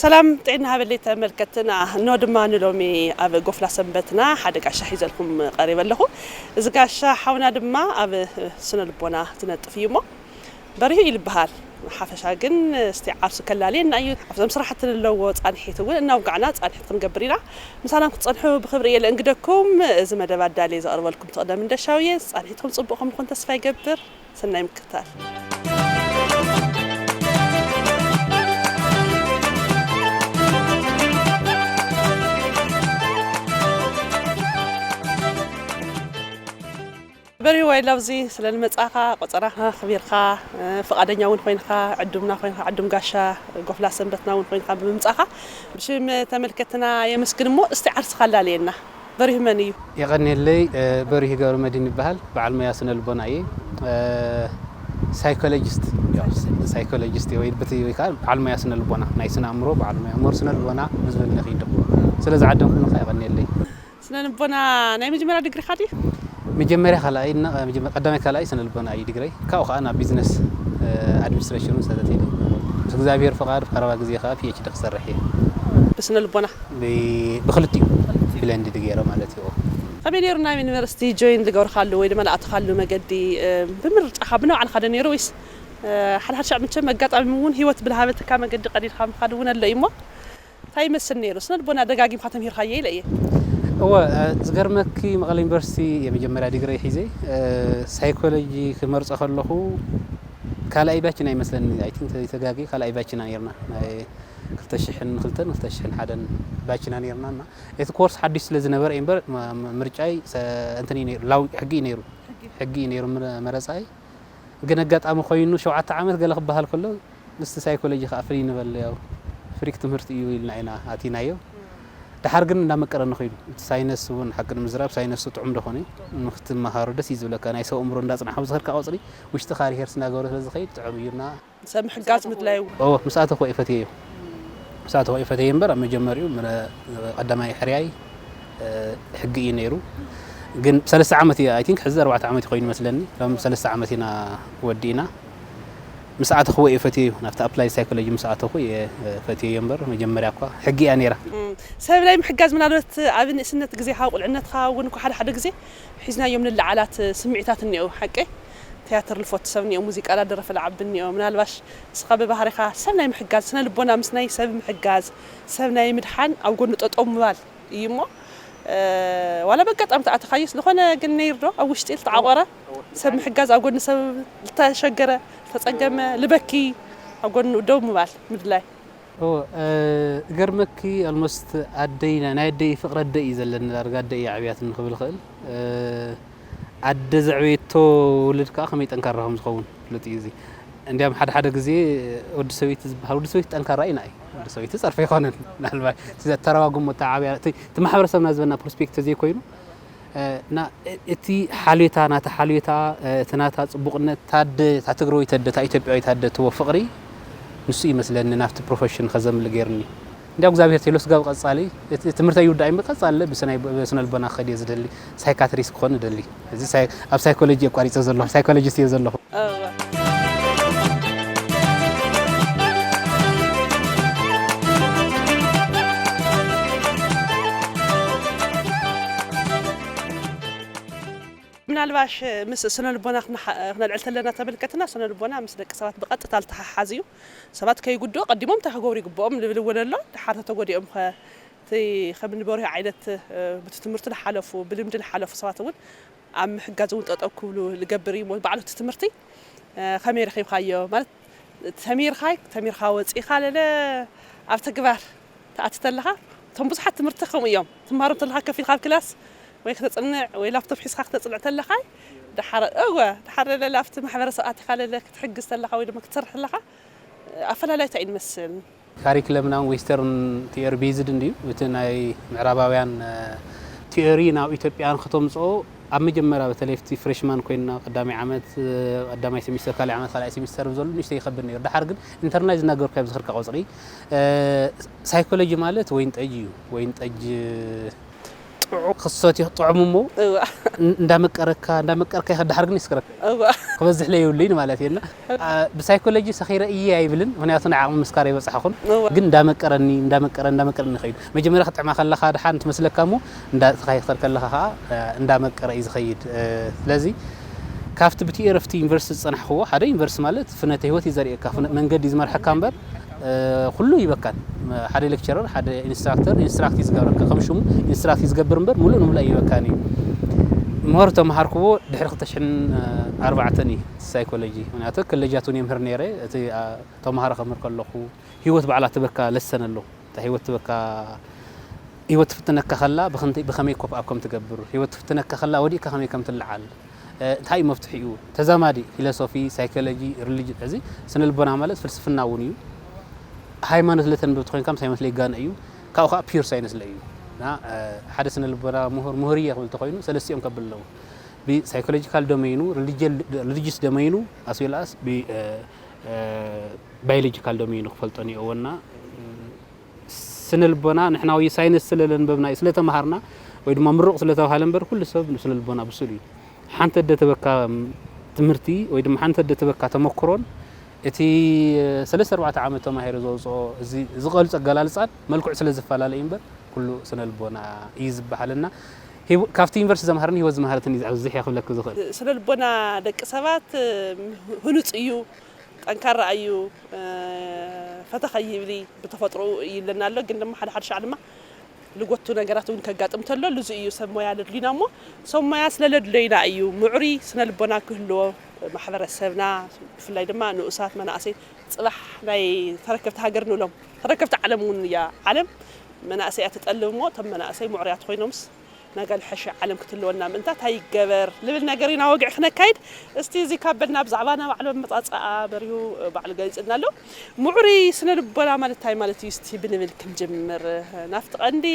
ሰላም ጥዕና ሃበለይ ተመልከትና፣ እኖ ድማ ንሎሚ ኣብ ጎፍላ ሰንበትና ሓደ ጋሻ ሒዘልኩም ቀሪበ ኣለኹ። እዚ ጋሻ ሓውና ድማ ኣብ ስነ ልቦና ዝነጥፍ እዩ እሞ በሪሁ እዩ ዝበሃል። ሓፈሻ ግን እስቲ ዓርሱ ከላልየና እዩ። ኣብዞም ስራሕቲ ዘለዎ ጻንሒት እውን እናውጋዕና ጻንሒት ክንገብር ኢና። ምሳና ክትጸንሑ ብኽብሪ እየ ለእንግደኩም። እዚ መደብ ኣዳልየ ዘቕርበልኩም ትቕደም እንደሻው እየ። ጻንሒትኩም ጽቡቕ ከም ይኹን ተስፋ ይገብር። ሰናይ ምክትታል። በሪሁ ዋይላ፣ ኣብዚ ስለ ዝመጻኻ፣ ቆጸራኻ ኣኽቢርካ፣ እ፣ ፍቓደኛ እውን ኮይንካ፣ ዕዱምና ኮይንካ፣ ዕዱም ጋሻ ጎፍላ ሰንበትና እውን ኮይንካ ብምምጻኻ ብሽም ተመልከትና የመስግን። እሞ እስቲ ዓርስኻ ኣላለየና። በሪሁ መን እዩ? የቐንየለይ፣ እ፣ በሪሁ ገብረመድህን ይበሃል። በዓል ሞያ ስነ ልቦና እየ። እ፣ ሳይኮሎጂስት፣ ያው፣ ሳይኮሎጂስት ወይ ብቲ-፣ ወይ ከዓ በዓል ሞያ ስነ ልቦና፣ ናይ ስነ ኣእምሮ በዓል ሞያ፣ ምሁር ስነ ልቦና ብዝብል ንኺድ። ስለ ዝዓደምኩምኒ ከዓ የቐንየለይ። ስነ ልቦና ናይ መጀመርያ ዲግሪኻ ድዩ? መጀመርያ ካልኣይ እና፣ መጀመ-፣ ቀዳማይ ካልኣይ ስነ ልቦና እዩ ዲግረይ። ካብኡ ከዓ ናብ ቢዝነስ፣ እ፣ ኣድሚኒስትሬሽን እውን ሰተት ኢለ። ምስ እግዚኣብሔር ፍቓድ ቀረባ ግዜ ከዓ ፒ ኤች ዲ ክሰርሕ እየ። ብስነ ልቦና? ብ-፣ ብክልቲኡ ብለንድ ገይረ ማለት እዩ። ከመይ ነይሩ ናብ ዩኒቨርሲቲ ጆይን ዝገብርካሉ ወይ ድማ ዝኣተኻሉ መገዲ? እ፣ ብምርጫኻ ብናይ ባዕልኻ ዶ ነይሩ ወይስ፣ እ፣ ሓደ ሓደ ሻዕ መቸም ኣጋጣሚ እውን ህይወት ብልሃበትካ መገዲ ቀዲድካ ምኻድ እውን ኣሎ እዩ እሞ እንታይ ይመስል ነይሩ? ስነ ልቦና ደጋጊምካ ተምሂርካዮ ኢለ እየ። እወ፣ እ፣ ዝገርመኪ መቐለ ዩኒቨርሲቲ የመጀመርያ ዲግሪ ሒዘ፣ እ፣ ሳይኮሎጂ ክመርጾ ከለኹ ካልኣይ ባች ኢና ይመስለኒ፣ ኣይ ቲንክ ተይተጋጊ ካልኣይ ባች ኢና ነይርና። ናይ ክልተ ሽሕን ክልተን ክልተ ሽሕን ሓደን ባች ኢና ነይርና እና እቲ ኮርስ ሓድሽ ስለ ዝነበረ እዩ እምበር፣ ም-፣ ም-፣ ምርጫይ ሰ-፣ እንትን እዩ ነይሩ፣ ላው-፣ ሕጊ እዩ ነይሩ። ሕጊ እዩ ነይሩ ምረ-፣ መረጻይ። ግን ኣጋጣሚ ኮይኑ ሸውዓተ ዓመት ገለ ክበሃል ከሎ ምስቲ ሳይኮሎጂ ከዓ ፍልይ ንበል፣ ያው ፍሪክ ትምህርቲ እዩ ኢልና ኢና ኣቲናዮ። ደሓር ግን እንዳመቀረኒ ኮይኑ፣ እቲ ሳይነስ እውን ሓቂ ንምዝራብ ሳይነስ ጥዑም ዶ ኾነ ንክትመሃሮ ደስ እዩ ዝብለካ። ናይ ሰብ ኣእምሮ እንዳጽናሕካ ብዝኸድካ ቁጽሪ ውሽጥኻ ሪሄርስ እንዳገበረ ስለ ዝኸይድ ጥዑም እዩና። ሰብ ምሕጋዝ ምድላይ እውን። ኦ፣ ምስ ኣተኹ እየ ፈትየዮ። ምስ ኣተኹ እየ ፈትየ እምበር ኣብ መጀመሪኡ ምረ-፣ ቀዳማይ ሕርያይ፣ እ፣ ሕጊ እዩ ነይሩ። ግን ሰለስተ ዓመት እየ፣ ኣይ ቲንክ ሕዚ ኣርባዕተ ዓመት ኮይኑ መስለኒ። ሎም ሰለስተ ዓመት ኢና ወዲእና። ምስ ኣተኹ እየ ፈትየዮ፣ ናብቲ ኣፕላይ ሳይኮሎጂ ምስ ኣተኹ እየ፣ እ፣ ፈትየዮ እምበር መጀመርያ እኳ ሕጊ እያ ነይራ። እም፣ ሰብ ናይ ምሕጋዝ ምናልባት ኣብ ንእስነት ግዜኻ፣ ቁልዕነትካ እውን እኮ ሓደ ሓደ ግዜ ሒዝናዮም ንለዓላት ስምዒታት እኒአው፣ ሓቀይ? ቲያትር ልፈቱ ሰብ እኒኦ፣ ሙዚቃ ዳደረፈ ልዓቢ እኒኦ። ምናልባሽ ንስኻ ብባህሪኻ ሰብ ናይ ምሕጋዝ ስነ ልቦና ምስ ናይ ሰብ ምሕጋዝ፣ ሰብ ናይ ምድሓን ኣብ ጎኑ ጠጠው ምባል እዩ እሞ፣ እ፣ ዋላ በጋጣሚ ተኣተኻዮ ስለኾነ ግን ነይሩ ዶ ኣብ ውሽጢ ልተዓቆረ ሰብ ምሕጋዝ፣ ኣብ ጎኒ ሰብ ልተሸገረ፣ ልተጸገመ፣ ልበኪ ኣብ ጎኑ ደው ምባል ምድላይ? እወ፣ እ፣ እገርመኪ፣ ኣልሞስት ኣደይ፣ ናይ ኣደይ ፍቕሪ ኣደይ እዩ ዘለኒ፣ ዳርጋ ኣደይ እያ ዕብያትኒ ክብል እኽእል። እ፣ ኣደ ዘዕበየቶ ውሉድ ከዓ ከመይ ጠንካራ ከም ዝኸውን ፍሉጥ እዩ እዚ። እንዲያም ሓደ ሓደ ግዜ ወዲ ሰበይቲ ዝበሃል፣ ወዲ ሰበይቲ ጠንካራ እዩ፣ ንኣይ ወዲ ሰበይቲ ጸርፊ ኣይኮነን። ምናልባት እቲ ዘተረጓጉሞ፣ እቲ ዓብያ፣ እቲ፣ እቲ ማሕበረሰብና ዝበና ፕሮስፔክት ተዘይኮይኑ፣ እ፣ እና እ-፣ እቲ ሓልዮታ፣ ናታ ሓልዮታ፣ እ፣ እቲ ናታ ጽቡቕነት፣ ታደ፣ እታ ትግራወይቲ ኣደ፣ እታ ኢትዮጵያዊት ኣደ እትህቦ ፍቕሪ፣ ንሱ ይመስለኒ ናብቲ ፕሮፌሽን ከዘምል ገይርኒ። እንዲያው እግዚኣብሔር ተይሎስ ጋብ ቀጻሊ፣ እቲ ትምህርቲ ኣይውዳእ እምበር ቀጻሊ ብስናይ-፣ ብስነ ልቦና ክኸድ እየ ዝደሊ፣ ሳይካትሪስት ክኾን እደሊ። እዚ ሳይ-፣ ኣብ ሳይኮሎጂ እየ ኣቋሪጸ ዘለኹ፣ ሳይኮሎጂስት እየ ዘለኹ። እወ። ምናልባሽ ምስ ስነ ልቦና ክነሓ-፣ ክነልዕል ተለና ተመልከትና፣ ስነ ልቦና ምስ ደቂ ሰባት ብቐጥታ ዝተሓሓዝ እዩ። ሰባት ከይጉድኡ ቀዲሞም እንታይ ክገብሩ ይግብኦም ልብል እውን ኣሎ። ደሓር ተተጎዲኦም ኸ፣ እቲ ከም ንበሪሁ ዓይነት፣ እ፣ ብቲ ትምህርቲ ዝሓለፉ፣ ብልምዲ ዝሓለፉ ሰባት እውን ኣብ ምሕጋዝ እውን ጠጠው ክብሉ ዝገብር እዩ። ባዕሉ እቲ ትምህርቲ፣ እ፣ ከመይ ረኺብካዮ? ማለት ተሚርካ፣ ተሚርካ ወጺእካ ለለ ኣብ ተግባር ትኣቲ ተለኻ፣ እቶም ብዙሓት ትምህርቲ ከምኡ እዮም። ትምሃሮም ተለኻ ከፊልካ ኣብ ክላስ ወይ ከተጽንዕ ወይ ላፕቶፕ ሒዝካ ክተጽንዕ ተለኻ፣ ደሓር፣ እወ፣ ደሓር ለለ ኣብቲ ማሕበረሰብ ኣቲኻ ለለ ክትሕግዝ ተለኻ ወይ ድማ ክትሰርሕ ተለኻ፣ ኣፈላላይ እንታይ እዩ ዝመስል? ካሪክለምና እውን ዌስተርን ቲዮሪ ቤዝድ እንድዩ። እቲ ናይ ምዕራባውያን፣ እ፣ ቲዮሪ ናብ ኢትዮጵያ ንክተምፅኦ ኣብ መጀመርያ በተለይ እቲ ፍሬሽማን ኮይንና ቀዳማይ ዓመት፣ እ፣ ቀዳማይ ሴሚስተር፣ ካልኣይ ዓመት፣ ካልኣይ ሴሚስተር ብዘሎ ንእሽተይ ይኸብድ ነይሩ። ደሓር ግን ኢንተርናይዝ እናገበርካዮ ብዝኸድካ ቁፅሪ፣ እ፣ ሳይኮሎጂ ማለት ወይን ጠጅ እዩ። ወይን ጠጅ ክሰትዮ ጥዑም እሞ እንዳመቀረካ እንዳመቀርካ ይኸዳሓር ግን ይስክረካ ክበዝሕ ለይብሉይን ማለት እየና። ብሳይኮሎጂ ሰኺረ እየ ኣይብልን፣ ምክንያቱ ናይ ዓቕሚ ምስካር ይበፅሓኹን። ግን እንዳመቀረኒ እንዳመቀረ እንዳመቀረኒ ይኸይድ። መጀመርያ ክጥዕማ ከለኻ ድሓን ትመስለካ እሞ እንዳተኻይኸር ከለኻ ከዓ እንዳመቀረ እዩ ዝኸይድ። ስለዚ ካብቲ ብቲ ኤረፍቲ ዩኒቨርሲቲ ዝፀናሕክዎ ሓደ ዩኒቨርሲቲ ማለት ፍነተ ህይወት እዩ ዘርእየካ፣ መንገዲ እዩ ዝመርሐካ እምበር ኩሉ ይበካን። ሓደ ሌክቸረር ሓደ ኢንስትራክተር ኢንስትራክት እዩ ዝገብረካ፣ ከም ሽሙ ኢንስትራክት እዩ ዝገብር እምበር ሙሉእ ንሙሉእ ኣይበካን እዩ። ምህር ተምሃርክዎ ድሕሪ ክልተ ሽሕን ኣርባዕተን እዩ ሳይኮሎጂ፣ ምክንያቱ ኮሌጃት እውን የምህር ነይረ። እቲ ተምሃሮ ከምህር ከለኹ ህይወት ባዕላ ትበካ ለሰን ኣሎ። እታ ህይወት ትበካ ህይወት ትፍትነካ ከላ ብኸመይ ኮፕ ኣፕ ከም ትገብር፣ ህይወት ትፍትነካ ከላ ወዲእካ ከመይ ከም ትለዓል፣ እንታይ እዩ መፍትሒኡ? ተዛማዲ ፊሎሶፊ፣ ሳይኮሎጂ፣ ሪሊጅን። እዚ ስነ ልቦና ማለት ፍልስፍና እውን እዩ። ሃይማኖት ለተንብብ ተኮይንካ ምስ ሃይማኖት ለይጋነ እዩ። ካብኡ ከዓ ፒር ሳይንስ ለእዩ። እና ሓደ ስነ ልቦና ምሁር ምሁር እየ ክብል ተኮይኑ ሰለስቲኦም ከብል ኣለዎ። ብሳይኮሎጂካል ዶሜይኑ፣ ሪሊጅስ ዶሜይኑ ኣስዌልኣስ ባዮሎጂካል ዶሜይኑ ክፈልጦ እኒኦዎ እና ስነ ልቦና ንሕና ወይ ሳይንስ ስለ ለንበብና እዩ፣ ስለ ተምሃርና ወይ ድማ ምሩቕ ስለ ተባሃለ እምበር ኩሉ ሰብ ስነ ልቦና ብሱል እዩ። ሓንቲ ኣደ ተበካ ትምህርቲ ወይ ድማ ሓንቲ ኣደ ተበካ ተመክሮን እቲ ሰለስተ ኣርባዕተ ዓመት ተማሂሩ ዘውፅኦ እዚ ዝቐልፆ ኣገላልፃን መልክዑ ስለ ዝፈላለ እዩ እምበር ኩሉ ስነ ልቦና እዩ ዝበሃል እና ካብቲ ዩኒቨርሲቲ ዘምሃረኒ ህይወት ዝመሃረትን እዩ ኣብዚ ዝሕያ ክብለክ ዝኽእል። ስነ ልቦና ደቂ ሰባት ህኑፅ እዩ። ጠንካራ እዩ። ፈተ ከይብል ብተፈጥሮ ይለና ኣሎ። ግን ድማ ሓደ ሓደ ሻዕ ድማ ልጎቱ ነገራት እውን ከጋጥም ተሎ ልዙ እዩ ሰብ ሞያ ለድልዩና እሞ ሰብ ሞያ ስለ ለድለዩና እዩ ምዕሩይ ስነ ልቦና ክህልዎ ማሕበረሰብና ብፍላይ ድማ ንኡሳት መናእሰይ ፅባሕ ናይ ተረከብቲ ሃገር ንብሎም ተረከብቲ ዓለም እውን እያ ዓለም መናእሰይ እያ ትጠልብ እሞ እቶም መናእሰይ ምዕሩያት ኮይኖምስ ናጋ ልሐሸ ዓለም ክትህልወና ምእንታ እንታይ ይገበር ልብል ነገር ኢና ወግዒ ክነካይድ። እስቲ እዚ ካብ በልና ብዛዕባ ናይ ባዕሉ ኣመጻጽኣ በሪሁ ባዕሉ ገሊጽልና ኣሎ። ምዕሩይ ስነ ልቦና ማለት እንታይ ማለት እዩ እስቲ ብንብል ክንጅምር። ናፍቲ ቀንዲ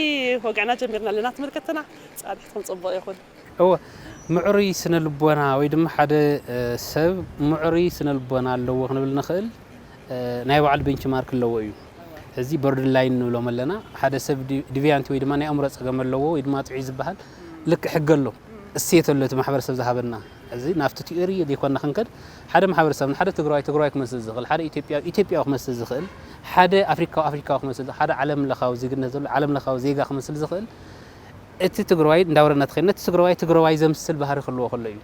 ወግዕና ጀሚርና ኣለና ተመልከትና ጻንሕትኩም ጽቡቕ ይኹን። እወ ምዕሩይ ስነ ልቦና ወይ ድማ ሓደ ሰብ ምዕሩይ ስነ ልቦና ኣለዎ ክንብል ንኽእል ናይ ባዕሉ ቤንችማርክ ኣለዎ እዩ። እዚ ቦርደር ላይን ንብሎም ኣለና። ሓደ ሰብ ዲቪያንቲ ወይ ድማ ናይ ኣእምሮ ጸገም ኣለዎ ወይ ድማ ጥዑይ ዝበሃል ልክዕ ሕጊ ኣሎ፣ እሴት ኣሎ እቲ ማሕበረሰብ ዝሃበና። እዚ ናብቲ ቲዮሪ ዘይኮንና ክንከድ ሓደ ማሕበረሰብ ሓደ ትግራዋይ ትግራዋይ ክመስል ዝኽእል፣ ሓደ ኢትዮጵያ ኢትዮጵያዊ ክመስል ዝኽእል፣ ሓደ ኣፍሪካዊ ኣፍሪካዊ ክመስል፣ ሓደ ዓለም ለኻዊ ዜግነት ዘሎ ዓለም ለኻዊ ዜጋ ክመስል ዝኽእል እቲ ትግራዋይ እንዳወረድና ተኸይድና እቲ ትግራዋይ ትግራዋይ ዘምስል ባህሪ ክህልዎ ከሎ እዩ።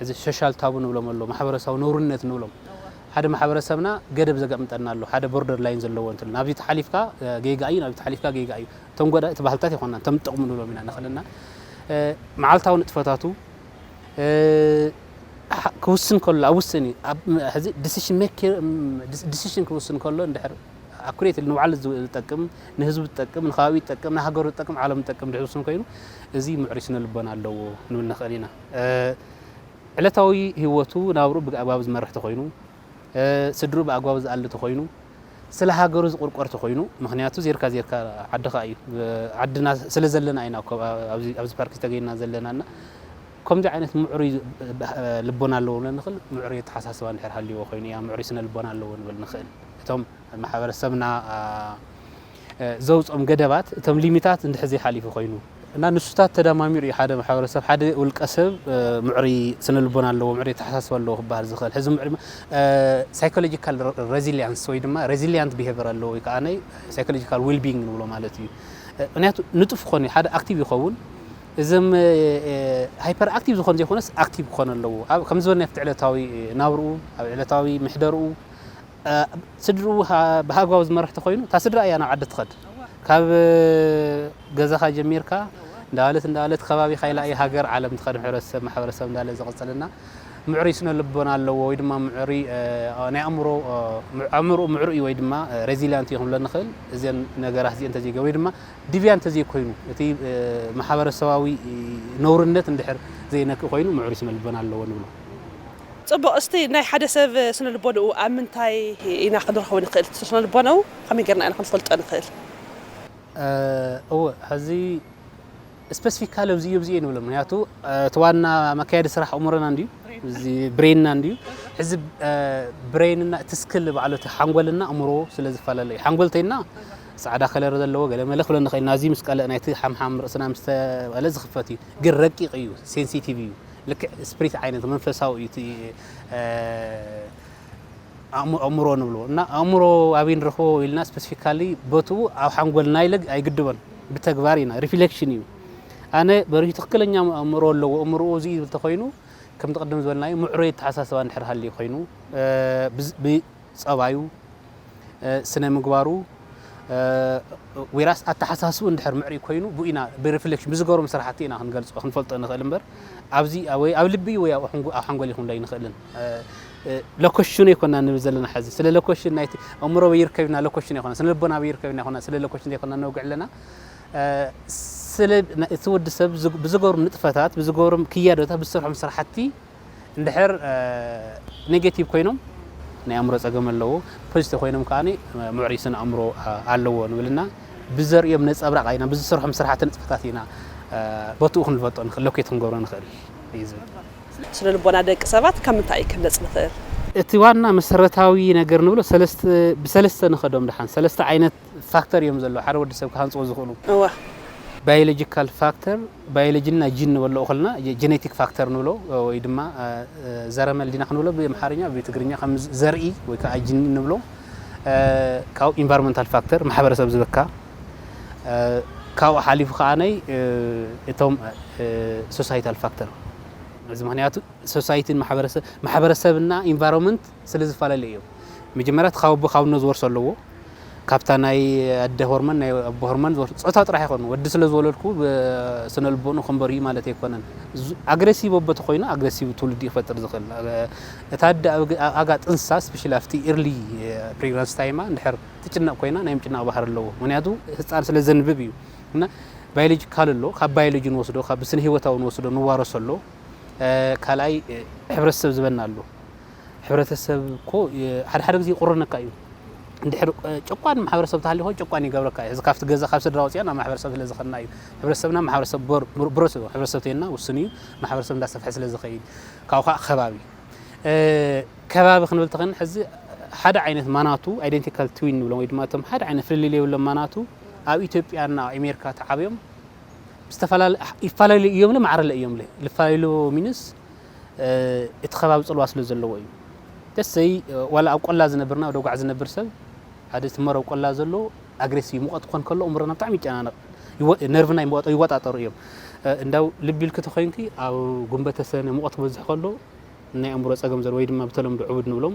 እዚ ሶሻል ታቡ ንብሎም ኣሎ ማሕበረሰባዊ ነውርነት ንብሎም ሓደ ማሕበረሰብና ገደብ ዘቀምጠና ኣሎ ሓደ ቦርደር ላይን ዘለዎ እንትሉ ናብዚ ተሓሊፍካ ጌጋ እዩ ናብዚ ተሓሊፍካ ጌጋ እዩ እቶም ጎዳ እቲ ባህልታት ይኮና እቶም ጥቕሙ ንብሎም ኢና ንኽእልና መዓልታዊ ንጥፈታቱ ክውስን ከሎ ኣብ ውስን እዩ ሕዚ ዲሲሽን ክውስን ከሎ እንድሕር ኣኩሬት ንባዕሉ ዝጠቅም ንህዝቡ ዝጠቅም ንከባቢ ዝጠቅም ንሃገሩ ዝጠቅም ዓለም ዝጠቅም ድሕር ዝውስን ኮይኑ እዚ ምዕሩይ ስነ ልቦና ኣለዎ ንብል ንኽእል ኢና። ዕለታዊ ህይወቱ ናብርኡ ብኣግባብ ዝመርሕ ተኾይኑ፣ ስድርኡ ብኣግባብ ዝኣሊ ተኾይኑ፣ ስለ ሃገሩ ዝቑርቆር ተኾይኑ፣ ምኽንያቱ ዜርካ ዜርካ ዓድኻ እዩ። ዓድና ስለ ዘለና ኢና እኮ ኣብዚ ፓርክ ዝተገይና ዘለና እና ከምዚ ዓይነት ምዕሩይ ልቦና ኣለዎ ንብል ንኽእል። ምዕሩይ ኣተሓሳስባ እንድሕር ሃልይዎ ኮይኑ እያ ምዕሩይ ስነ ልቦና ኣለዎ ንብል ንኽእል። እቶም ማሕበረሰብና ዘውፅኦም ገደባት እቶም ሊሚታት እንድሕር ዘይሓሊፉ ኮይኑ እና ንሱታት ተደማሚሩ እዩ ሓደ ማሕበረሰብ ሓደ ውልቀ ሰብ ምዕሩይ ስነ ልቦና ኣለዎ ምዕሩይ ኣተሓሳስባ ኣለዎ ክበሃል ዝኽእል ሕዚ ምዕሩይ ሳይኮሎጂካል ሬዚሊያንስ ወይ ድማ ሬዚሊያንት ቢሄቨር ኣለዎ ወይ ከዓ ናይ ሳይኮሎጂካል ዌልቢንግ ንብሎ ማለት እዩ። ምክንያቱ ንጡፍ ክኾን እዩ ሓደ ኣክቲቭ ይኸውን እዞም ሃይፐር ኣክቲቭ ዝኾን ዘይኮነስ ኣክቲቭ ክኾን ኣለዎ። ከም ዝበልና ኣብቲ ዕለታዊ ናብርኡ ኣብ ዕለታዊ ምሕደርኡ ስድርኡ ብሃጓው ዝመርሕ ተኮይኑ እታ ስድራ እያ ናብ ዓዲ ትኸድ። ካብ ገዛኻ ጀሚርካ እንዳለት እንዳለት ከባቢኻ ኢላ እያ ሃገር ዓለም ትኸድ ሕብረተሰብ ማሕበረሰብ እንዳለ ዝቕፅልና ምዕሩይ ስነ ልቦና ኣለዎ ወይ ድማ ምዕሩይ ናይ ኣእምሮ ኣእምሮ ምዕሩይ ወይ ድማ ሬዚሊያንት እዩ ክንብሎ ንኽእል። እዚን ነገራት እዚአን ተዘይገ ወይ ድማ ዲቪያ እንተዘይኮይኑ እቲ ማሕበረሰባዊ ነውርነት እንድሕር ዘይነክእ ኮይኑ ምዕሩይ ስነ ልቦና ኣለዎ ንብሎ። ፅቡቕ እስቲ ናይ ሓደ ሰብ ስነ ልቦንኡ ኣብ ምንታይ ኢና ክንረኽቦ ንኽእል ስነ ልቦንኡ ከመይ ጌርና ኢና ክንፈልጦ ንኽእል? እወ ሕዚ ስፐሲፊካሊ ኣብዚ እዩ ኣብዚ እዩ ንብሎ ምክንያቱ እቲ ዋና መካየዲ ስራሕ ኣእምሮና እንድዩ እዚ ብሬንና እንድዩ ሕዚ ብሬንና እቲ ስክል ባዕሉ እቲ ሓንጎልና ኣእምሮ ስለ ዝፈላለ እዩ ሓንጎል ተይና ጻዕዳ ከለር ዘለዎ ገለ መለ ክብለኒ ይኽእል፣ ናዚ ምስ ቀለእ ናይቲ ሓምሓም ርእስና ምስ ተቐለ ዝኽፈት እዩ። ግን ረቂቕ እዩ፣ ሴንሲቲቭ እዩ። ልክዕ ስፕሪት ዓይነት መንፈሳዊ እዩ እቲ፣ እ፣ ኣእሙ-፣ ኣእምሮ ንብሎ። እና ኣእምሮ ኣበይ ንረኽቦ ኢልና ስፔሲፊካሊ ቦትኡ ኣብ ሓንጎልና ኢለ ኣይግድቦን። ብተግባር ኢና፣ ሪፍሌክሽን እዩ። ኣነ በሪሁ ትኽክለኛ ኣእምሮ ኣለዎ፣ ኣእምሮኡ እዚ እዩ ዝብል ተኾይኑ፣ ከምቲ ቅድም ዝበልናዮ ምዕሩይ ኣተሓሳስባ እንድሕር ሃልዩ ኮይኑ፣ እ፣ ብዝ-፣ ብጸባዩ፣ እ፣ ስነ ምግባሩ፣ እ፣ ወይራስ ኣተሓሳስቡ እንድሕር ምዕሩይ ኮይኑ፣ ብኡ ኢና ብሪፍሌክሽን ብዝገበሮም ስራሕቲ ኢና ክንገልጾ፣ ክንፈልጦ ንኽእል እምበር፣ ኣብዚ፣ ወይ ኣብ ልቢ ወይ ኣብ ሓንጎ-፣ ኣብ ሓንጎል ይኹን ኣይንኽእልን። እ፣ እ፣ ሎኮሽን ኣይኮና ንብል ዘለና ሕዚ። ስለ ሎኮሽን ናይቲ ኣእምሮ በይ ይርከብ ኢና ሎኮሽን ኣይኮና፣ ስነ ልቦና በይ ይርከብ ኢና ኣይኮና፣ ስለ ሎኮሽን ዘይኮና ነውግዕ ኣለና። እ፣ ስለ ና-፣ እቲ ወዲ ሰብ ዝግ-፣ ብዝገብሮም ንጥፈታት፣ ብዝገብሮም ክያዶታት፣ ብዝሰርሖም ስራሕቲ እንድሕር፣ እ፣ ኔጌቲቭ ኮይኖም ናይ ኣእምሮ ጸገም ኣለዎ፣ ፖዚቲቭ ኮይኖም ከኣ ምዕሩይ ስነ ኣእምሮ፣ እ፣ ኣለዎ ንብልና። ብዘርእዮም ነጸብራቕ ኢና፣ ብዝሰርሖም ስራሕቲ ንጥፈታት ኢና፣ እ፣ ቦትኡ ክንፈልጦ ንኽእል፣ ሎኬት ክንገብሮ ንኽእል እዩ ዝብል። ስነ ልቦና ደቂ ሰባት ካብ ምንታይ እዩ ክህነጽ ዝኽእል? እቲ ዋና መሰረታዊ ነገር ንብሎ ሰለስተ፣ ብሰለስተ ንኸዶም ደሓን፣ ሰለስተ ዓይነት ፋክተር እዮም ዘለዉ ሓደ ወዲ ሰብ ክሃንጽዎ ዝኽእሉ። እወ። ባዮሎጂካል ፋክተር፣ ባዮሎጂን ናይ ጂን ንበሎ ከለና፣ ጀ-፣ ጀኔቲክ ፋክተር ንብሎ፣ ወይ ድማ፣ እ፣ እ፣ ዘረመል ዲና ክንብሎ ብኣምሓርኛ፣ ብትግርኛ ከም ዘርኢ ወይ ከዓ ጂን ንብሎ። እ፣ ካብኡ ኢንቫይሮንመንታል ፋክተር፣ ማሕበረሰብ ዝበካ። እ፣ ካብኡ ሓሊፉ ከዓ ናይ፣ እ፣ እቶም፣ እ፣ ሶሳይታል ፋክተር። እዚ ምኽንያቱ ሶሳይቲን ማሕበረሰብ፣ ማሕበረሰብና ኢንቫይሮንመንት ስለ ዝፈላለዩ እዮም። መጀመርያ እቲ ካብ ኣቦ ካብ እኖ ዝወርሶ ኣለዎ። ካብታ ናይ ኣደ ሆርሞን፣ ናይ ኣቦ ሆርሞን ዝወርሶ፣ ጾታ ጥራሕ ይኾኑ። ወዲ ስለ ዝወለድኩ ብስነ ልቦንኡ ከም በርሂ ማለት ኣይኮነን። ዙ-፣ ኣግሬሲቭ ኣቦ ተኾይኑ ኣግሬሲቭ ትውልዲ ክፈጥር ዝኽእል። እታ ኣደ ኣብ ግ-፣ ኣብ ኣጋ ጥንሳ፣ ስፔሻሊ ኣብቲ ኤርሊ ፕሬግናንሲ ታይማ፣ እንድሕር ትጭነቕ ኮይና ናይ ምጭናቕ ባህሪ ኣለዎ። ምኽንያቱ ህፃን ስለ ዘንብብ እዩ። እና ባዮሎጂካል ኣሎ፣ ካብ ባዮሎጂ ንወስዶ፣ ካብ ስነ ህይወታዊ ንወስዶ፣ ንዋረሶ ኣሎ። እ፣ ካልኣይ፣ እ፣ ሕብረተሰብ ዝበና ኣሎ። ሕብረተሰብ እኮ፣ እ፣ ሓደ ሓደ ግዜ ይቑርነካ እዩ። እንድሕር፣ እ፣ ጨቋን ማሕበረሰብ ተሃልዩ ኾ ጨቋን ይገብረካ እዩ። እዚ ካብቲ ገዛ፣ ካብ ስድራ ወፂኣ ናብ ማሕበረሰብ ስለ ዝኸድና እዩ። ሕብረተሰብና ማሕበረሰብ ቦር-፣ ብሮ-፣ ብሮስ እዩ። ሕብረተሰብ ተይና ውሱን እዩ። ማሕበረሰብ እንዳሰፍሐ ስለ ዝኸይድ። ካብኡ ከዓ ከባቢ። እ፣ ከባቢ ክንብል ተኾይና፣ ሕዚ ሓደ ዓይነት ማናቱ፣ ኣይደንቲካል ትዊን ንብሎም፣ ወይ ድማ እቶም ሓደ ዓይነት ፍልልይ የብሎም ማናቱ፣ ኣብ ኢትዮጵያና ኣብ ኣሜሪካ ተዓብዮም፣ ዝተፈላለ-፣ ይፈላለዩ እዮም ለ፣ ማዕረ ለ እዮም ለ። ልፈላለዩ ሚንስ፣ እ፣ እቲ ከባቢ ጽልዋ ስለ ዘለዎ እዩ። ደሰይ፣ እ፣ ዋላ ኣብ ቆላ ዝነብርና፣ ኣብ ደጓዕ ዝነብር ሰብ፣ ሓደ እቲ መረብ ቆላ ዘሎ ኣግሬሲቭ፣ ሙቐት ክኾን ከሎ፣ እምሮና ብጣዕሚ ይጨናነቕ። ይወ-፣ ነርቭና ይወጠ-፣ ይወጣጠሩ እዮም። እ፣ እንዳው ልቢ ኢልኪ ተኾይንኪ፣ ኣብ ጉንበተ ሰነ ሙቐት ክበዝሕ ከሎ፣ ናይ ኣእምሮ ጸገም ዘለዎ ወይ ድማ ብተለምዶ ዕቡድ ንብሎም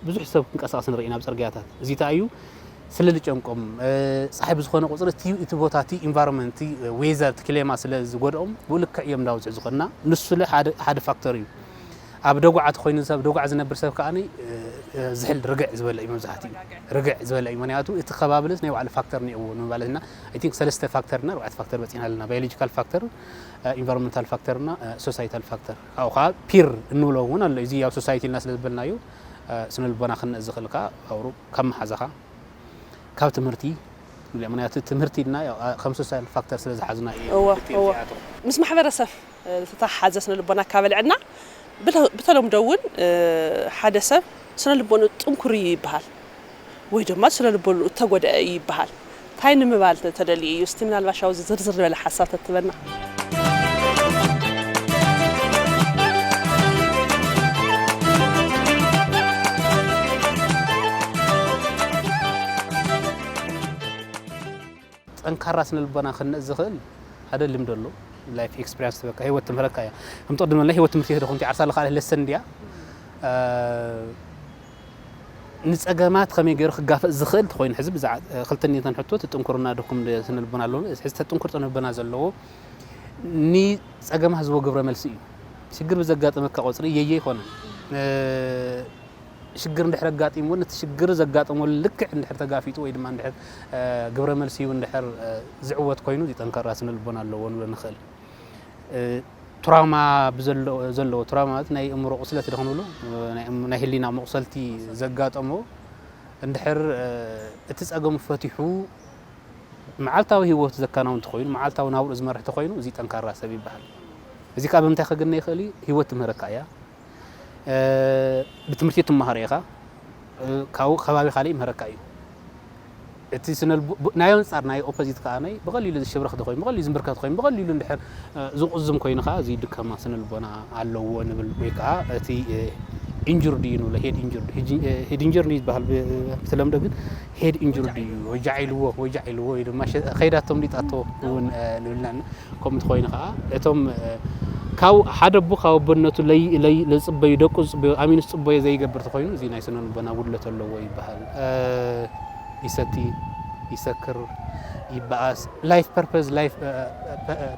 ብዙሕ ሰብ ክንቀሳቐስ ንርኢ ናብ ጽርግያታት። እዚ እንታይ እዩ? ስለ ዝጨንቆም፣ እ፣ ጸሓይ ብዝኾነ ቁጽሪ እቲ፣ እቲ ቦታ፣ እቲ ኢንቫይሮንመንት፣ እቲ ዌዘር፣ እቲ ክሌማ ስለ ዝጎድኦም ብኡ ልክዕ እዮም እንዳውጽዑ ዝኾንና። ንሱ ለ ሓደ፣ ሓደ ፋክተር እዩ። ኣብ ደጉዓ ተኾይኑ ሰብ፣ ደጉዓ ዝነብር ሰብ ከኣ፣ እ፣ እ፣ ዝሕል ርግዕ ዝበለ እዩ መብዛሕትኡ። ርግዕ ዝበለ እዩ። ምኽንያቱ እቲ ከባቢ ለስ ናይ ባዕሉ ፋክተር እኒአዎ ንምባል እና፣ I think ሰለስተ ፋክተር እና ኣርባዕተ ፋክተር በጺሕና ኣለና። ባዮሎጂካል ፋክተር፣ እ፣ ኢንቫይሮንመንታል ፋክተር እና፣ እ፣ ሶሳይታል ፋክተር። ካብኡ ከዓ ፒር እንብሎ እውን ኣሎ። እዚ ኣብ ሶሳይቲ ኢልና ስለ ዝበልናዮ፣ እ፣ ስነ ልቦና ክንእዝ ዝኽእል ከዓ ኣብሩ ካብ መሓዛኻ፣ ካብ ትምህርቲ፣ ምኽንያቱ ትምህርቲ ኢልና ያው፣ እ፣ ከም ሶሳይታል ፋክተር ስለ ዝሓዝና እዩ እወ፣ እቲ እወ። እዚኣቶም። ምስ ማሕበረሰብ፣ እ፣ ዝተተሓሓዘ ስነ ልቦና ካብ ልዕልና፣ ብተ-፣ ብተለምዶ እውን፣ እ፣ ሓደ ሰብ ስነ ልቦንኡ ጥንኩር እዩ ይበሃል፣ ወይ ድማ ስነ ልቦንኡ እተጎድአ እዩ ይበሃል። እንታይ ንምባል ተደልዩ እዩ? እስቲ ምናልባሽ ኣብዚ ዝርዝር ዝበለ ሓሳብ ተትበና። ጠንካራ ስነ ልቦና ክንእዝ ዝኽእል ሓደ ልምዲ ኣሎ። ላይፍ ኤክስፒሪንስ ትበካ፣ ህይወት ትምህረካ እያ። ከም ትቕድም ናይ ህይወት ትምህርቲ ተደኹም ዓርሳ ኣለኻ ለሰን እንድያ። እ፣ ንጸገማት ከመይ ገይሩ ክጋፈጥ ዝኽእል ተኾይኑ፣ ሕዚ ብዛዕ-፣ ክልተ እኒተን ሕቶ፣ እቲ ጥንኩርና ድኹም ድ-፣ ስነ ልቦና ኣለዎ። ሕዚ ተጥንኩር ስነ ልቦና ዘለዎ ንጸገማት ዝህቦ ግብረ መልሲ እዩ። ሽግር ብዘጋጠመካ ቁጽሪ የየ ይኾነ። እ፣ ሽግር እንድሕር ኣጋጢምዎ፣ ነቲ ሽግር ዘጋጠመሉ ልክዕ እንድሕር ተጋፊጡ ወይ ድማ እንድሕር፣ እ፣ ግብረ መልሲ እዩ እንድሕር፣ እ፣ ዝዕወት ኮይኑ፣ እዚ ጠንካራ ስነ ልቦና ኣለዎ ንብሎ ንኽእል። እ፣ ትራውማ ብዘሎ-፣ ዘለዎ፣ ትራውማ ማለት ናይ እምሮ ቁስለት ዶ ክንብሎ፣ እ፣ ናይ እም-፣ ናይ ህሊና መቑሰልቲ ዘጋጠሞ እንድሕር፣ እ፣ እቲ ጸገሙ ፈቲሑ መዓልታዊ ህይወቱ ዘከናውን እንተኾይኑ፣ መዓልታዊ ናብርኡ ዝመርሕ እንተኾይኑ፣ እዚ ጠንካራ ሰብ ይበሃል። እዚ ከኣ ብምንታይ ከግነ ይኽእል እዩ? ህይወት ትምህረካ እያ። እ፣ ብትምህርቲ ትመሃሮ ኢኻ። እ፣ ካብኡ ከባቢ ካልእ ይምህረካ እዩ። እቲ ስነ ልቦ ናይ ኣንጻር ናይ ኦፖዚት ከኣ ናይ ብቐሊሉ ዝሽብረኽ ዶ ኮይኑ ብቐሊሉ ዝምብርከት ኮይኑ ብቐሊሉ እንድሕር ዝቑዝም ኮይኑ ከኣ እዚ ድካማ ስነ ልቦና ኣለዎ ንብል። ወይ ከኣ እቲ ኢንጁርድ እዩ ንብሎ። ሄድ ኢንጁርድ፣ ሄድ ኢንጁርድ ዝበሃል ብተለምዶ ግን ሄድ ኢንጁርድ እዩ። ወጃዕ ኢልዎ፣ ወጃዕ ኢልዎ ወይ ድማ ከይዳቶም ሊጣቶ እውን ንብልና። ከምኡ እንተኾይኑ ከኣ እቶም ካብ ሓደ ኣቦ ካብ ኣቦነቱ ለይ ለይ ዝጽበዩ ደቁ ዝጽበዩ ኣሚኑ ዝጽበዮ ዘይገብር ተኾይኑ እዚ ናይ ስነ ልቦና ጉድለት ኣለዎ ይበሃል። ይሰቲ፣ ይሰክር፣ ይበኣስ፣ ላይፍ ፐርፐዝ፣ ላይፍ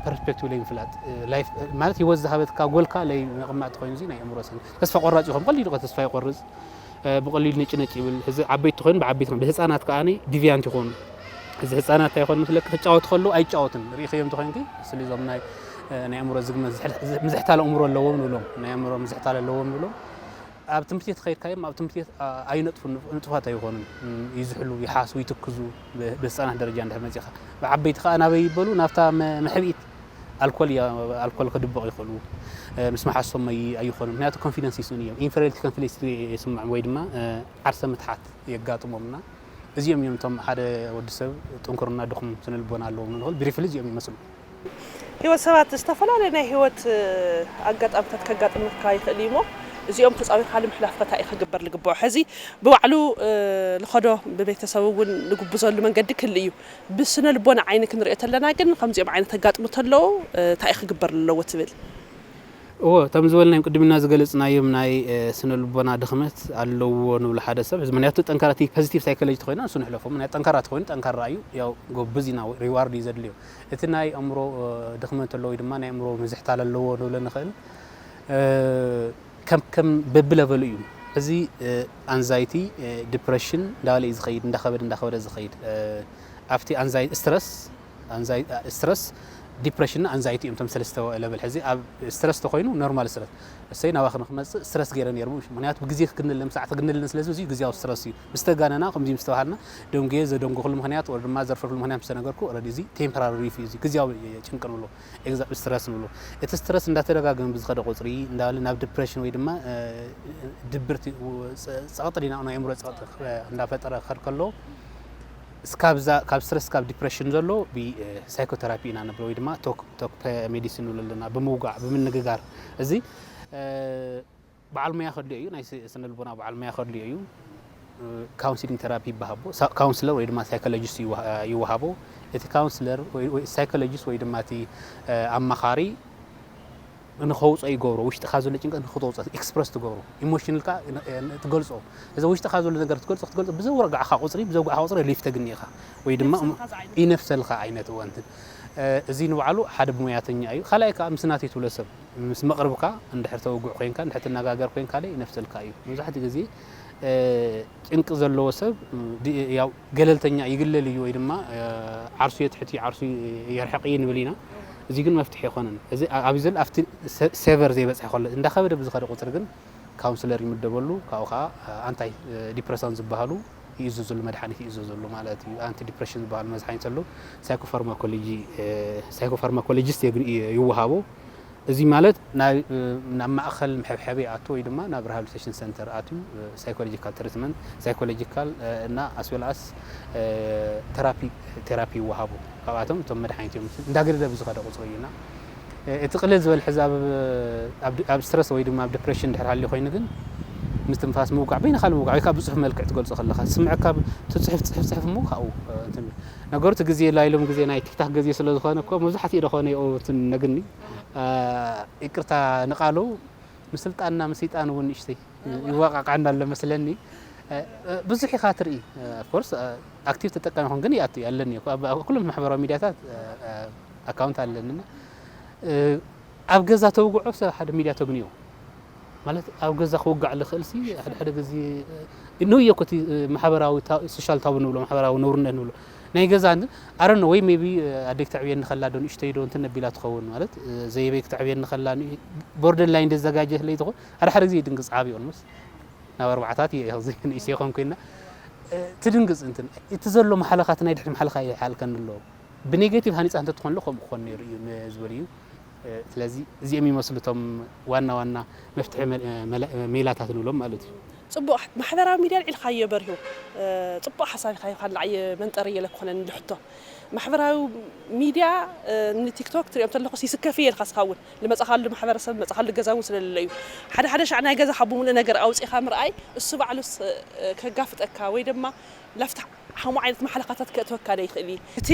ፐርስፔክቲቭ ለይ ምፍላጥ፣ ላይፍ ማለት ህይወት ዝሃበትካ ጎልካ ለይ ምቕማጥ ተኾይኑ እዚ ናይ ኣእምሮ ሰን ተስፋ ቆራጽ ይኾን። ብቐሊሉ ተስፋ ይቆርጽ፣ ብቐሊሉ ነጭ ነጭ ይብል። እዚ ዓበይቲ ኮይኑ ብዓበይቲ ብህፃናት ከኣ ዲቪያንት ይኾኑ። እዚ ህፃናት እንታይ ይኾኑ ምስለካ ክጫወቱ ከለዉ ኣይጫወትን። ርኢኸዮም ተኾይንኪ ስሊ እዞም ናይ ናይ ኣእምሮ ዝግመት ምዝሕታል ኣእምሮ ኣለዎም ንብሎም። ናይ ኣእምሮ ምዝሕታል ኣለዎም ንብሎም። ኣብ ትምህርቲ ተኸይድካዮም ኣብ ትምህርቲ ኣይነጥፉ፣ ንጥፋት ኣይኾኑን። ይዝሕሉ፣ ይሓስቡ፣ ይትክዙ። ብህፃናት ደረጃ እንድሕር መፂኻ ብዓበይቲ ከኣ ናበይ ይበሉ ናብታ መሕብኢት ኣልኮል እያ። ኣልኮል ክድብቕ ይኽእሉ። ምስ መሓሶም ኣይኾኑ ምክንያቱ ኮንፊደንስ ይስእኑ እዮም። ኢንፌሪዮሪቲ ኮምፕሌክስ ይስምዖም ወይ ድማ ዓርሰ ምትሓት የጋጥሞምና። እዚኦም እዮም እቶም ሓደ ወዲ ሰብ ጥንኩርና ድኹም ስነ ልቦና ኣለዎም ንብል ብሪፍሊ እዚኦም ይመስሉ። ህይወት ሰባት ዝተፈላለዩ ናይ ህይወት ኣጋጣሚታት ከጋጥመካ ይኽእል እዩ እሞ እዚኦም ተፃዊርካ ንምሕላፍ ከ እንታይ እዩ ክግበር ዝግብኦ? ሕዚ ብባዕሉ ንኸዶ ብቤተሰብ እውን ንጉብዘሉ መንገዲ ክህሉ እዩ። ብስነ ልቦና ዓይኒ ክንሪኦ ተለና ግን ከምዚኦም ዓይነት ኣጋጥሞ ተለዉ እንታይ እዩ ክግበር ኣለዎ ትብል? እዎ እቶም ዝበልናዮም ቅድም ኢልና ዝገለፅናዮም ናይ ስነ ልቦና ድኽመት ኣለዎ ንብሎ ሓደ ሰብ እዚ ምክንያቱ ጠንካራ እቲ ፖዚቲቭ ሳይኮሎጂ ተኮይና ንሱ ንሕለፎ ምክንያቱ ጠንካራ ተኮይኑ ጠንካራ እዩ ያው ጎብዝ ኢና ሪዋርድ እዩ ዘድልዮ። እቲ ናይ ኣእምሮ ድኽመት ኣለዎ ወይ ድማ ናይ ኣእምሮ ምዝሕታል ኣለዎ ንብሎ ንኽእል። ከም ከም በብለቨሉ እዩ። እዚ ኣንዛይቲ ዲፕረሽን እንዳበለ እዩ ዝኸይድ እንዳኸበደ እንዳኸበደ ዝኸይድ። ኣብቲ ኣንዛይቲ ስትረስ ስትረስ ዲፕረሽን እና ኣንዛይቲ እዮም እቶም ሰለስተ ለቨል። ሕዚ ኣብ ስትረስ ተኮይኑ ኖርማል ስትረስ እሰይ ናባኺ ንክመፅእ ስትረስ ገይረ ነይሩ ምሽ ምክንያቱ ብግዜ ክግንልን ብሰዓት ክግንልን ስለዚ እዚ ግዜያዊ ስትረስ እዩ። ምስ ተጋነና ከምዚ ምስ ተባሃልና ደንጉየ ዘደንጉኽሉ ምክንያት ወይ ድማ ዘርፈፍሉ ምክንያት ምስ ተነገርኩ ኦረዲ እዚ ቴምፖራሪ ሪሊፍ እዩ። እዚ ግዜያዊ ጭንቂ ንብሎ ኤግዛም ስትረስ ንብሎ። እቲ ስትረስ እንዳተደጋገመ ብዝኸደ ቁፅሪ እንዳበለ ናብ ዲፕረሽን ወይ ድማ ድብርቲ ፀቕጢ ዲና ናይ ኣእምሮ ፀቕጢ እንዳፈጠረ ክኸድ ከሎ እስካብዛ ካብ ስትረስ ካብ ዲፕረሽን ዘሎ ብሳይኮተራፒ ኢና ንብሎ ወይ ድማ ቶክ ቶክ ሜዲሲን ንብሎ ኣለና ብምውጋዕ ብምንግጋር እዚ በዓል ሞያ ከድልዮ እዩ ናይ ስነ ልቦና በዓል ሞያ ከድልዮ እዩ። ካውንስሊንግ ተራፒ ይበሃቦ ካውንስለር ወይ ድማ ሳይኮሎጂስት ይወሃቦ። እቲ ካውንስለር ሳይኮሎጂስት ወይ ድማ እቲ ኣማኻሪ ንኸውፅኦ ይገብሮ። ውሽጥኻ ዘሎ ጭንቀት ንክተውፅኦ ኤክስፕረስ ትገብሮ። ኢሞሽናልካ ትገልፆ። እዚ ውሽጥኻ ዘሎ ነገር ክትገልፆ ክትገልፆ ብዘውጋዕኻ ቁፅሪ ብዘውጋዕኻ ቁፅሪ ሪሊፍ ተግኒ ኢኻ ወይ ድማ ይነፍሰልካ ዓይነት እወ እንትን እዚ ንባዕሉ ሓደ ብሙያተኛ እዩ። ካልኣይ ከዓ ምስ ናተይ ትብሎ ሰብ ምስ መቕርብካ እንድሕር ተውግዕ ኮይንካ እንድሕር ትነጋገር ኮይንካ ይነፍሰልካ እዩ። መብዛሕትኡ ግዜ ጭንቂ ዘለዎ ሰብ ያው ገለልተኛ ይግለል እዩ ወይ ድማ ዓርሱ የትሕት እዩ ዓርሱ የርሕቕ እዩ ንብል ኢና። እዚ ግን መፍትሒ ኣይኮነን። እዚ ኣብዚ ዘሎ ኣብቲ ሴቨር ዘይበፅሐ ከሎ እንዳኸበደ ብዝኸደ ቁፅሪ ግን ካውንስለር ይምደበሉ። ካብኡ ከዓ ኣንታይ ዲፕረሳን ዝበሃሉ ይእዘዘሉ መድሓኒት ይእዘዘሉ ማለት እዩ። ኣንቲ ዲፕረሽን ዝበሃሉ መድሓኒት ኣሎ። ሳይኮፋርማኮሎጂ ሳይኮፋርማኮሎጂስት ይወሃቦ። እዚ ማለት ናብ ማእኸል መሐብሐቢ ይኣቱ ወይ ድማ ናብ ሪሃብሊቴሽን ሰንተር ኣትዩ ሳይኮሎጂካል ትሪትመንት ሳይኮሎጂካል እና ኣስወልኣስ ቴራፒ ቴራፒ ይወሃቡ። ካብኣቶም እቶም መድሓኒት እዮም እንዳገደደ ብዝኸደ ቁፅሪ እዩና። እቲ ቅልል ዝበል ሕዚ ኣብ ስትረስ ወይ ድማ ኣብ ዲፕሬሽን ድሕር ሃልዩ ኮይኑ ግን ምስትንፋስ ምውጋዕ በይንኻ ምውጋዕ ወይ ከዓ ብፅሑፍ መልክዕ ትገልፆ ከለኻ ዝስምዐካ ትፅሕፍ ፅሕፍ ፅሕፍ እሞ ካብኡ ነገሩ እቲ ግዜ ላይሎም ግዜ ናይ ቲክታክ ግዜ ስለ ዝኾነ እኮ መብዛሕትኡ ደኾነ ይኦ ነግኒ ይቅርታ ንቃሉ ምስልጣንና ምስይጣን እውን ንእሽተይ ይወቃቃ እንዳለ መስለኒ። ብዙሕ ኢኻ ትርኢ ኦፍኮርስ ኣክቲቭ ተጠቃሚ ኹን ግን ይኣቱ ኣለኒ ኩሎም ማሕበራዊ ሚዲያታት ኣካውንት ኣለኒ። ኣብ ገዛ ተውግዖ ሰብ ሓደ ሚድያ ተግንዮ ማለት ኣብ ገዛ ክውጋዕ ዝኽእል ሲ ሓደ ሓደ ግዜ ንእዮ ኮቲ ማሕበራዊ ሶሻል ታቡ ንብሎ ማሕበራዊ ነውርነት ንብሎ ናይ ገዛ ኣረነ ወይ ሜቢ ኣደይ ክተዕብየኒ ከላ ዶ ንእሽተይ ዶ እንትን ነቢላ ትኸውን ማለት ዘየበይ ክተዕብየኒ ከላ ቦርደር ላይን ደዘጋጀ ለይ ትኾን ሓደ ሓደ ግዜ ድንግፅ ዓብዩ ኦልሞስ ናብ ኣርባዕታት እየ ንእሽተይ ኾን ኮይና ትድንግፅ እንትን እቲ ዘሎ ማሓለኻት ናይ ድሕሪ ማሓለኻ ይሓልከኒ ኣለዎ። ብኔጌቲቭ ሃኒፃ እንተትኾንለ ከምኡ ክኾን ነይሩ እዩ ዝበል እዩ። ስለዚ እዚኦም ይመስሉ እቶም ዋና ዋና መፍትሒ ሜላታት ንብሎም ማለት እዩ። ጽቡቕ ማሕበራዊ ሚድያ ልዒልካዮ በሪሁ፣ ጽቡቕ ሓሳብ ኢኻ፣ ይኻላዕ መንጠር እየለ ክኾነኒ ልሕቶ። ማሕበራዊ ሚድያ፣ ንቲክቶክ ትሪኦም ተለኹስ ይስከፍ እየ ኢልካ ስኻ እውን ልመጻኻሉ ማሕበረሰብ፣ ልመጻኻሉ ገዛ እውን ስለለለ እዩ። ሓደ ሓደ ሻዕ ናይ ገዛ ካብ ብምሉእ ነገር ኣውጺኻ ምርኣይ፣ እሱ ባዕሉስ ከጋፍጠካ ወይ ድማ ላፍታ ሓሙ ዓይነት ማሕለኻታት ከእትወካ ዶ ይኽእል እዩ። እቲ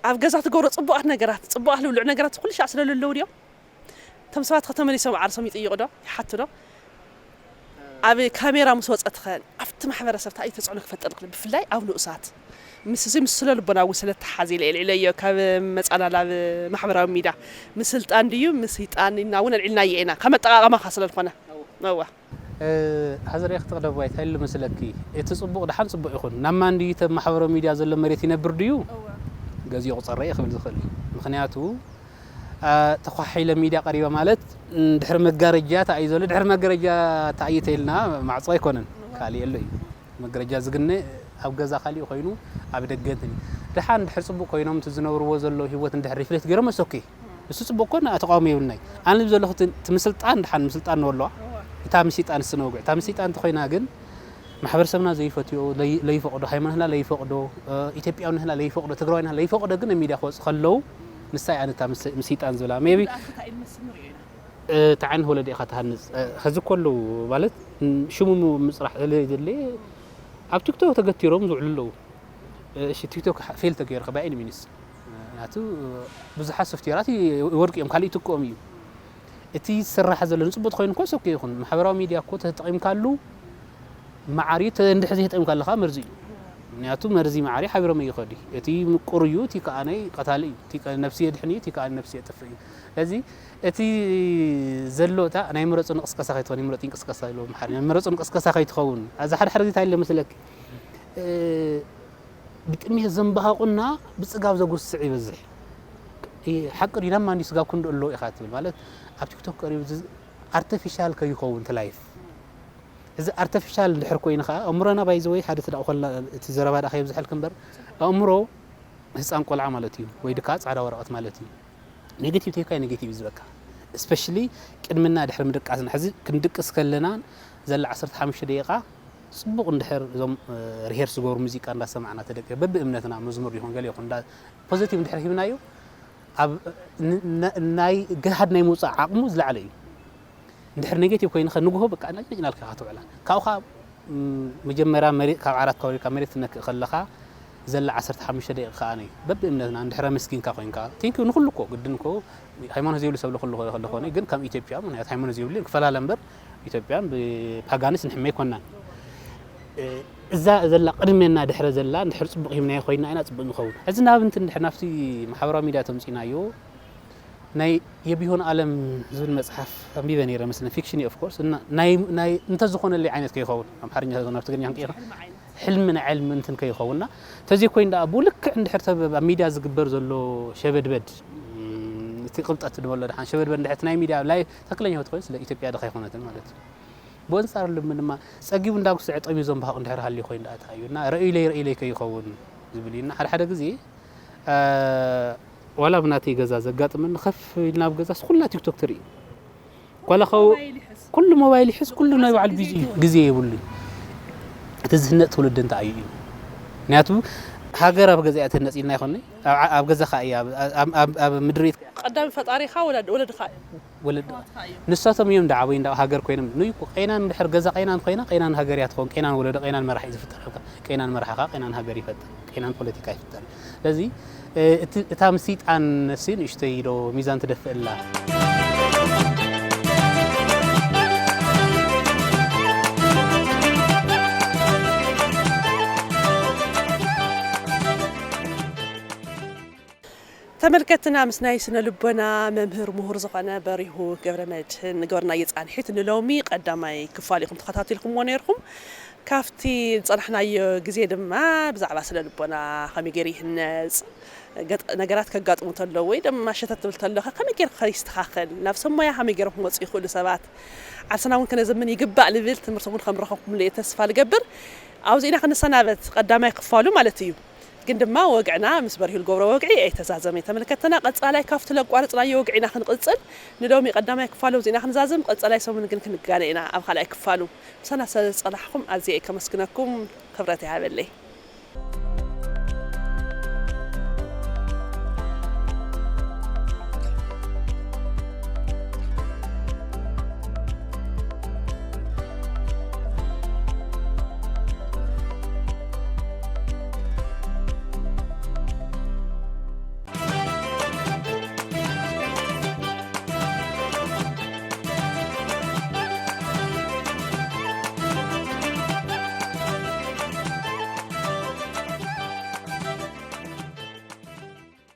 ኣብ ገዛ ትገብሮ ጽቡቓት ነገራት፣ ጽቡቓት ልብልዑ ነገራት ኩሉ ሻዕ ስለለለዉ ድዮም? እቶም ሰባት ከተመሊሶም ዓርሶም ይጥይቑ ዶ? ይሓቱ ዶ? ኣብ ካሜራ ምስ ወጸትኸ ኣብቲ ማሕበረሰብ እንታይ እዩ ተጽዕኖ ክፈጥር ይኽእል? ብፍላይ ኣብ ንኡሳት። ምስ እዚ ምስ ስነ ልቦና እውን ስለተሓዝ ኢለ እልዕለዮ ካብ መጻና ናብ ማሕበራዊ ሚድያ። ምስልጣን ድዩ ምስይጣን ኢልና እውን ኣልዒልናዮ ኢና። ካብ መጠቓቐማኻ ስለ ዝኾነ። እዋ። እ፣ ሀዘር የኽትቕ ደባይ እንታይ ኢሉ መስለኪ? እቲ ጽቡቕ ደሓን ጽቡቕ ይኹን። ናብ ማን ድዩ እቲ ኣብ ማሕበራዊ ሚድያ ዘሎ መሬት ይነብር ድዩ? ገዚኡ ቁጸረ እየ ክብል ዝኽእል እዩ። ምኽንያቱ፣ አ፣ ተኳሒለ ሚድያ ቀሪበ ማለት፣ ም፣ ድሕሪ መጋረጃ እንታይ እዩ ዘሎ? ድሕሪ መጋረጃ እንታይ እዩ ተኢልና ማዕጾ ኣይኮነን። ካልእ የሎ እዩ። መጋረጃ ዝግነ ኣብ ገዛ ካልእ ኮይኑ ኣብ ደገ እንትን እዩ። ደሓን ድሕሪ ጽቡቕ ኮይኖም እቲ ዝነብርዎ ዘሎ ህይወት እንድሕር ሪፍሌክት ገይሮም፣ it's okay። እሱ ጽቡቕ ኮነ ተቃውሞ የብልናይ። ኣነ ዝብል ዘለኹ እቲ፣ እቲ ምስልጣን ደሓን ምስልጣን ንበልዋ። እዋ። እታ ምስይጣን ንስነ ወግዒ። እታ ምስይጣን እንተኾይና ግን ማሕበረሰብና ዘይፈትዮ፣ ለይ-፣ ለይፈቕዶ፣ ሃይማኖትና ለይፈቕዶ፣ እ፣ ኢትዮጵያውነትና ለይፈቕዶ፣ ትግራዋይነትና ለይፈቕዶ ግን ኣብ ሚድያ ክወጽእ ከለዉ ንሳ እያ ነታ ምስ-፣ ምስይጣን ዝብላ። ሜቢ ጉድኣቱ እንታይ እዩ ንመስል ንሪኦ ኢና። እ፣ እንታይ ዓይነት ወለዶ ኢኻ ትሃንጽ? እ፣ ኸዚ ከለዉ ማለት፣ ም፣ ሽሙ ምጽራሕ ስለ ዘድልየ ኣብ ቲክቶክ ተገቲሮም ዝውዕሉ ኣለዉ። እ፣ እሺ፣ ቲክቶክ ሓ-፣ ፌል ተገይሩ ከ by any means? ምኽንያቱ ብዙሓት ሶፍትዌራት ይ-፣ ይወድቁ እዮም፣ ካልእ ይትክኦም እዩ። እቲ ዝስራሕ ዘሎ ንጽቡቅ ተኾይኑ እኮ ሶኬ ይኹን። ማሕበራዊ ሚድያ እኮ ተተጠቒምካሉ መዓር እዩ፣ ተ-፣ እንድሕር ዘይተጠቒምካሉ ከኣ መርዚ እዩ። ምኽንያቱ መርዚ መዓር እዩ፣ ሓቢሮም ይኸዱ። እቲ ምቁር እዩ፣ እቲ ከኣ ናይ ቀታሊ እዩ። እቲ ከ-፣ ነፍሲ የድሕን እዩ፣ እቲ ከኣ ነፍሲ የጥፍእ እዩ። ስለዚ እቲ ዘሎ እታ ናይ ምረጹ ንቅስቀሳ ከይትኾን፣ ይምረጡ ይንቅስቀሳ ይብሉ ኣምሓርኛ። ምረጹ ንቅስቀሳ ከይትኸውን። ኣብዚ ሓደ ሓደ ግዜ እንታይ ኢለ መስለኪ? እ፣ ብጥሜት ዘንባሃቑና ብጽጋብ ዘጉስዕ ይበዝሕ። እ፣ ሓቂ ድዩ ናብ ማን ድዩ ስጋብ ክንድኡ ኣለዎ ኢኻ ትብል። ማለት ኣብ ቲክቶክ ቀሪቡ ዝ-፣ ኣርተፊሻል ከይኸውን እቲ ላይፍ። እዚ ኣርተፊሻል እንድሕር ኮይኑ ኸኣ፣ ኣእምሮና ባይ ዘ ወይ ሓደ ተዳእኾልና እቲ ዘረባ ደኣ ከየብዝሐልክ እምበር፣ ኣእምሮ ህጻን ቆልዓ ማለት እዩ፣ ወይ ድካ ጻዕዳ ወረቐት ማለት እዩ። ኔጌቲቭ ተይካይ ኔጌቲቭ እዩ ዝበካ። እስፔሻሊ ቅድምና ድሕሪ ምድቃስና፣ ሕዚ ክንድቅስ ከለና ዘላ ዓሰርተ ሓሙሽተ ደቂቓ ጽቡቕ እንድሕር እዞም፣ እ፣ ሪሄርስ ዝገብሩ ሙዚቃ እንዳሰማዕና ተደቂ-፣ በብእምነትና መዝሙር ይኹን ገለ ይኹን እንዳ-፣ ፖዚቲቭ እንድሕር ሂብናዮ፣ ኣብ ን-፣ ና-፣ ናይ ገሃድ ናይ ምውጻእ ዓቕሙ ዝለዓለ እዩ። እንድሕር ኔጌቲቭ ኮይኑ ከ ንግሆ በቃ ነጭነጭ እናልካ ኢኻ ትውዕላ። ካብኡ ኸዓ፣ ም፣ መጀመርያ መሬት፣ ካብ ዓራት ካብ ወሪድካ መሬት ትነክእ ከለኻ ዘላ ዓሰርተ ሓሙሽተ ደቂቕ ከኣ ነይ በብእምነትና እንድሕር ኣመስጊንካ ኮይንካ፣ ቴንኪዩ ንኹሉ እኮ ግድን እኮ ሃይማኖት ዘይብሉ ሰብ ለኹሉ ክኾነ፣ ግን ከም ኢትዮጵያ ምኽንያት ሃይማኖት ዘይብሉ ክፈላለ እምበር ኢትዮጵያን ብፓጋንስ ንሕመ ኣይኮናን። እ፣ እዛ ዘላ ቅድሜና ድሕረ ዘላ እንድሕር ጽቡቕ ሂብናዮ ኮይና ኢና ጽቡቕ ንኸውን። ሕዚ ናብ እንትን እንድሕር ናብቲ ማሕበራዊ ሚድያ ተምጺናዮ፣ ናይ የቢሆን ኣለም ዝብል መጽሓፍ ኣንቢበ ነይረ መስለኒ፣ ፊክሽን እዩ ኦፍ ኮርስ። እና ናይ፣ ናይ እንተዝኾነለይ ዓይነት ከይኸውን፣ ኣምሓርኛ ናብ ትግርኛ ክንቅይሮ፣ ሕልሚ ናይ ዕልሚ እንትን ከይኸውንና፣ ተዘይኮይኑ ደኣ ብኡ ልክዕ እንድሕር ተብ-፣ ኣብ ሚድያ ዝግበር ዘሎ ሸበድበድ፣ ም፣ እቲ ቅብጠት ንበሎ ደሓን ሸበድበድ እንድሕር እቲ ናይ ሚድያ ላይ ትኽክለኛ ህይወት ኮይኑ ስለ ኢትዮጵያ ድኻ ኣይኮነትን ማለት እዩ። ብኣንጻር ልሚ ድማ ጸጊቡ እንዳጉስዐ ጠምዩ ዘንባሃቕ እንድሕር ሃልዩ ኮይኑ ደኣ እንታይ እዩ? እና ረእዩለይ ረእዩለይ ከይኸውን ዝብል እዩ። እና ሓደ ሓደ ግዜ፣ እ፣ ዋላ ኣብ ናተይ ገዛ ዘጋጥመኒ፣ ከፍ ኢልና ኣብ ገዛስ ኩላ ቲክቶክ ትርኢ። ኳላ ኸው-፣ ሞባይል ይሕዝ። ኩሉ ሞባይል ይሕዝ፣ ኩሉ ናይ ባዕሉ ቢዚ እዩ። ግዜ የብሉን። እቲ ዝህነጽ ትውልዲ እንታይ እዩ? ምክንያቱ ሃገር ኣብ ገዛ እያ ትህነጽ ኢልና ይኾን? ኣብ፣ ኣብ ገዛኻ እያ፣ ኣብ፣ ኣብ፣ ኣብ፣ ኣብ ምድሪ ቤት ቀዳሚ ፈጣሪኻ ወለድ-፣ ወለድኻ እዩ። ወለድ-፣ ኣሕዋትኻ እዮም። ንሳቶም እዮም ደዓበዩ እንዳ ሃገር ኮይኖም። ንይ እኮ ቀይናን እንድሕር ገዛ ቀይናን ኮይና፣ ቀይናን ሃገር እያ ትኸውን። ቀይናን ወለዶ፣ ቀይናን መራሒ እዩ ዝፍጠር። ቀይናን መራሕኻ፣ ቀይናን ሃገር ይፈጥር። ቀይናን ፖለቲካ ይፍጠር። ስለዚ፣ እ፣ እቲ፣ እታ ምስይጣን ነሲ ንእሽተይ ዶ ሚዛን ትደፍእ ኣላ። ተመልከትና ምስ ናይ ስነ ልቦና መምህር ምሁር ዝኾነ በሪሁ ገብረ መድህን ንገበርናዮ ጻንሒት ንሎሚ ቀዳማይ ክፋል ኢኹም ተኸታቲልኩምዎ ነይርኩም። ካብቲ ዝጸናሕናዮ ግዜ ድማ ብዛዕባ ስነ ልቦና ከመይ ገይሩ ይህነጽ፣ ገጥ-፣ ነገራት ከጋጥሙ ተለዉ ወይ ድማ ሸተት ትብል ተለኻ ከመይ ገይሩ ከይስተኻኸል፣ ናብ ሰብ ሞያ ከመይ ገይሮም ክመጹ ይኽእሉ ሰባት፣ ዓርስና እውን ክነዘምን ይግባእ ልብል ትምህርቲ እውን ከም ረኸብኩምሉ እየ ተስፋ ልገብር። ኣብዚ ኢና ክንሰናበት ቀዳማይ ክፋሉ ማለት እዩ። ግን ድማ ወግዕና ምስ በሪሁ ዝገብሮ ወግዒ ኣይተዛዘመ። ተመልከተና ቀጻላይ ካብቲ ለቋርጽናዮ ወግዒና ክንቕጽል ንሎሚ ቀዳማይ ክፋሉ ኣብዚና ክንዛዝም፣ ቀጻላይ ሰሙን ግን ክንጋነ ኢና ኣብ ካልኣይ ክፋሉ። ምሳና ስለ ዝጸናሕኩም ኣዝየ ከመስግነኩም ክብረት ይሃበለይ።